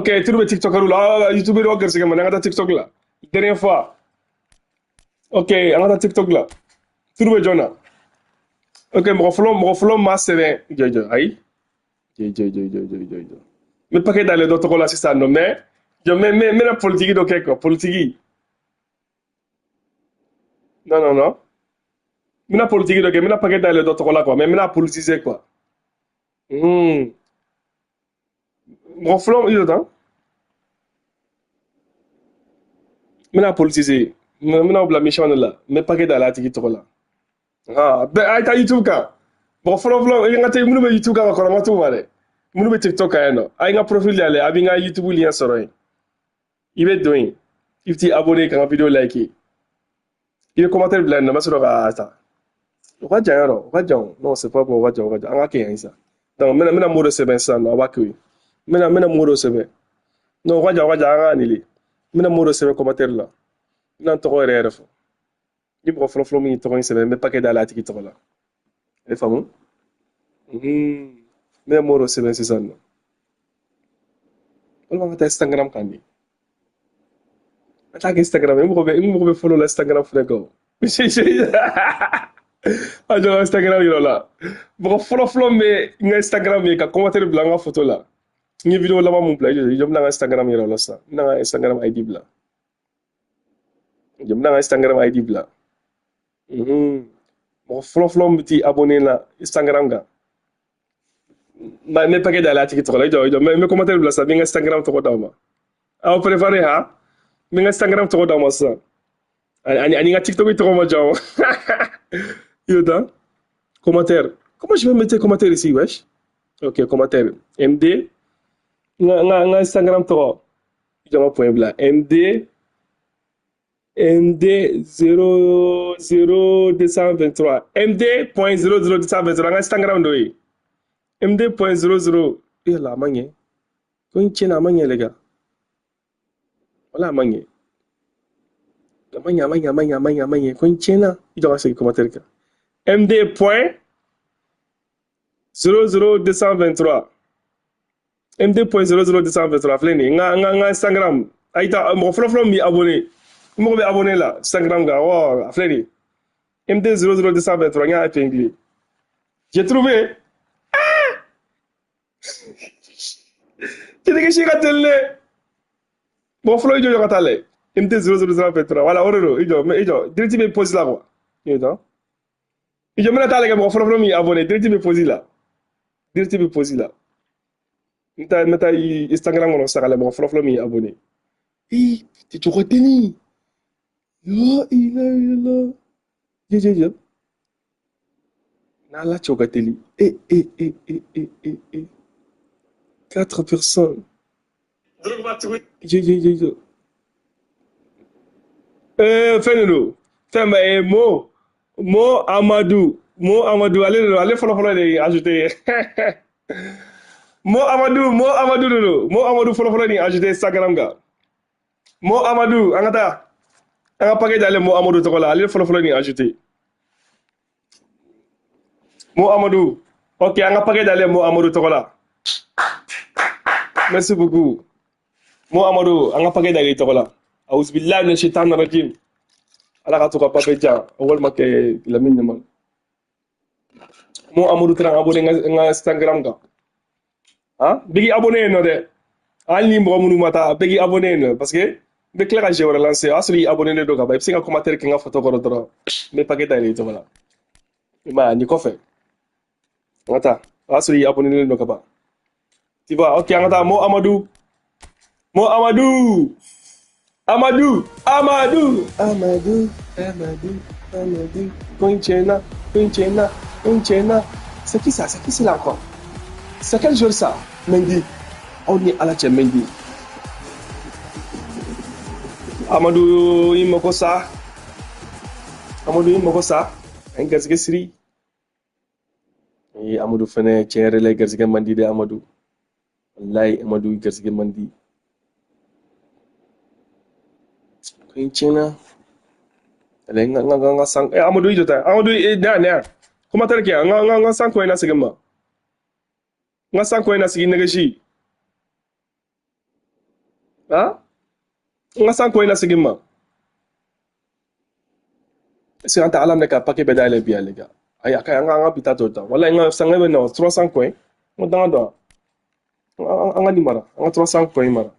Ok, turu bɛ TikTok la, YouTube dɔ garisɛgɛ ma, an ka taa TikTok la. Dernière fois. Ok, an ka taa TikTok la. Turu bɛ jɔn na? Ok, mɔgɔ fɔlɔ ma sɛbɛn. Jɔ jɔ, ayi. Jɔ jɔ jɔ jɔ jɔ jɔ jɔ. N bɛ paquet d'ale dɔ tɔgɔ la sisan nɔ, mais jɔ, n bɛna politique dɔ kɛ quoi, politique. Non non non. N bɛna politique dɔ kɛ, n bɛna paquet d'ale dɔ tɔgɔ la quoi, mais n bɛna politiser quoi. Mɔgɔ fɔlɔ i jɔ tan. N bɛna politiser. N bɛna bila mission de la. N bɛ paquet d'ale a tigi tɔgɔ la. Ah, bɛɛ a ye taa YouTube kan. Mɔgɔ fɔlɔ fɔlɔ n ka taa minnu bɛ YouTube kan ka kɔrɔ, n ka t'u ma dɛ. Minnu bɛ TikTok kan yan nɔ, a ye n ka profil dayɛlɛ, a bɛ n ka YouTube lien sɔrɔ yen. I bɛ don yen, i bɛ t'i abonné ka n ka vidéo like. I bɛ commentaire bila yen nɔ, n bɛ sɔrɔ ka ta. O ka jan yɔrɔ, o ka jan. Non, c'est pas bon, o ka jan, o ka jan. An ka kɛ yan sisan. Donc n bɛna mot dɔ sɛbɛn sisan nɔ, a b'a kɛ o ye. N bɛna mot dɔ sɛbɛn. Non, o ka jan, o ka jan, an ka annulé. N bɛna mot dɔ sɛbɛn commentaire la. N bɛna n tɔgɔ yɛrɛ yɛrɛ fɔ. Ni mɔgɔ fɔlɔ fɔlɔ min ye tɔgɔ in sɛbɛn, n bɛ paquet d'ale a tigi tɔgɔ la. I faamu? N bɛna mot dɔ sɛbɛn sisan nɔ. Walima an ka taa Instagram kan de. An t'a kɛ Instagram ye, n mɔgɔ bɛ follow la Instagram fɛnɛ kan o. A jɔ Instagram yɔrɔ la. Mɔgɔ fɔlɔ fɔlɔ min bɛ n ka Instagram ye ka commentaire bila n ka photo la. N ye vidéo laban mun bila, i jɔ, n bɛna n ka Instagram yɛrɛ la sisan. N bɛna n ka Instagram ID bila. Jɔ, n bɛna n ka Instagram ID bila. Mɔgɔ fɔlɔ fɔlɔ min bɛ t'i abonné la Instagram kan. N bɛ paquet d'ale a tigi tɔgɔ la. I jɔ, i jɔ, n bɛ commentaire bila sisan, n bɛ n ka Instagram tɔgɔ d'aw ma. Aw préparé ha? N bɛ n ka Instagram tɔgɔ d'aw ma sisan. Ani n ka TikTok tɔgɔ ma jan o. I y'o ta? Commentaire. Comment je vais mettre commentaire ici, wesh? Ok, commentaire. MD. N ka Instagram tɔgɔ. I jɔ, n ka point bila. MD. MD 00 223. MD point 00 223. N ka Instagram dɔ ye. MD point 00. Yala a ma ɲɛ. Ko n tiɲɛna a ma ɲɛ les gars. Wala a ma ɲɛ. A ma ɲɛ, a ma ɲɛ, a ma ɲɛ, a ma ɲɛ, a ma ɲɛ. Ko n tiɲɛna. I jɔ ka segin commentaire kan. MD point 00 223. MD point 00 223 filɛ nin ye. N ka Instagram. A y'i ta mɔgɔ fɔlɔ fɔlɔ min b'i abonné. N mɔgɔ bɛ abonné la Instagram kan. Awɔ, a filɛ nin ye. MD 00 223, n y'a épinglé. J'ai trouvé. Ah! Tigi si ka teli dɛ. Mɔgɔ fɔlɔ i jɔ ka taa lajɛ. MT 00 223. Voilà, o de don. I jɔ, i jɔ. Direct bɛ pause la quoi. I jɔ. I jɔ, n bɛna taa lajɛ mɔgɔ fɔlɔ fɔlɔ min ye abonné. Direct bɛ pause la. Direct bɛ pause la. N bɛ taa Instagram kɔnɔ sisan ka lajɛ mɔgɔ fɔlɔ fɔlɔ min ye abonné. Ii, cɛ ka teli. La ilaha illallah. Jɔ jɔ jɔ. N'Ala cɛw ka teli. E e e e e e e. Quatre personnes. Jɔ jɔ jɔ jɔ. Fɛn de don. Fɛn bɛ ye Mo Amadou. Mo Amadou, ale de don. Ale fɔlɔ fɔlɔ de ye ajouté. Mo Amadou, Mo Amadou de don. Mo Amadou fɔlɔ fɔlɔ de ye ajouté Instagram kan. Mo Amadou, an ka taa. An ka paquet d'ale Mo Amadou tɔgɔ la. Ale fɔlɔ fɔlɔ de ye ajouté. Mo Amadou. Ok, an ka paquet d'ale Mo Amadou tɔgɔ la. Merci beaucoup. Mo Amadou, an ka paquet d'ale tɔgɔ la. Auzubillahi mina shaitani rajim. Ala ka to ka pape jan walima kɛ Lamine Yamal. Mo Amadou taara abonné n ka Instagram kan. Han? Bɛɛ k'i abonné yen nɔ dɛ. Hali ni mɔgɔ minnu ma taa, bɛɛ k'i abonné yen nɔ parce que n bɛ tila ka jeu wɛrɛ lancer. O y'a sɔrɔ i abonné don ka ban. I bɛ se ka commentaire kɛ n ka photo kɔrɔ dɔrɔn. N bɛ paquet dayɛlɛ i tɔgɔ la. I m'a ye nin kɔfɛ. An ka taa. O y'a sɔrɔ i abonné don ka ban. Tu vois, ok, an ka taa Mo Amadou. Mo Amadou. Amadou, Amadou, Amadou, Amadou, Amadou. Koinchena, Koinchena, Koinchena. C'est qui ça? C'est qui c'est là encore? C'est quel joueur ça? Mendy. Aw ni Ala cɛ Mendy. Amadou i mago sa. Amadou i mago sa. A ye garisɛgɛ siri. Ee Amadou fɛnɛ tiɲɛ yɛrɛ la garisɛgɛ man di dɛ Amadou. Wallahi Amadou garisɛgɛ man di. Ko in tiɲɛna. Ale n ka san eh Amadou i jɔ tan. Amadou eh na na. Commentaire kɛ n ka san ko in na segin ma. N ka san ko in na segin nɛgɛsi. Ha, n ka 100 coin lasegin ma. Est-ce que an tɛ Ala minɛ ka paquet bɛɛ dayɛlɛ bi yan, les gars? Ayi, a ka ɲi, an ka bi ta to tan. Wala n ka sanga bɛ na 300 coin, n ko danga dɔn, an ka nin mara, an ka 300 coin mara.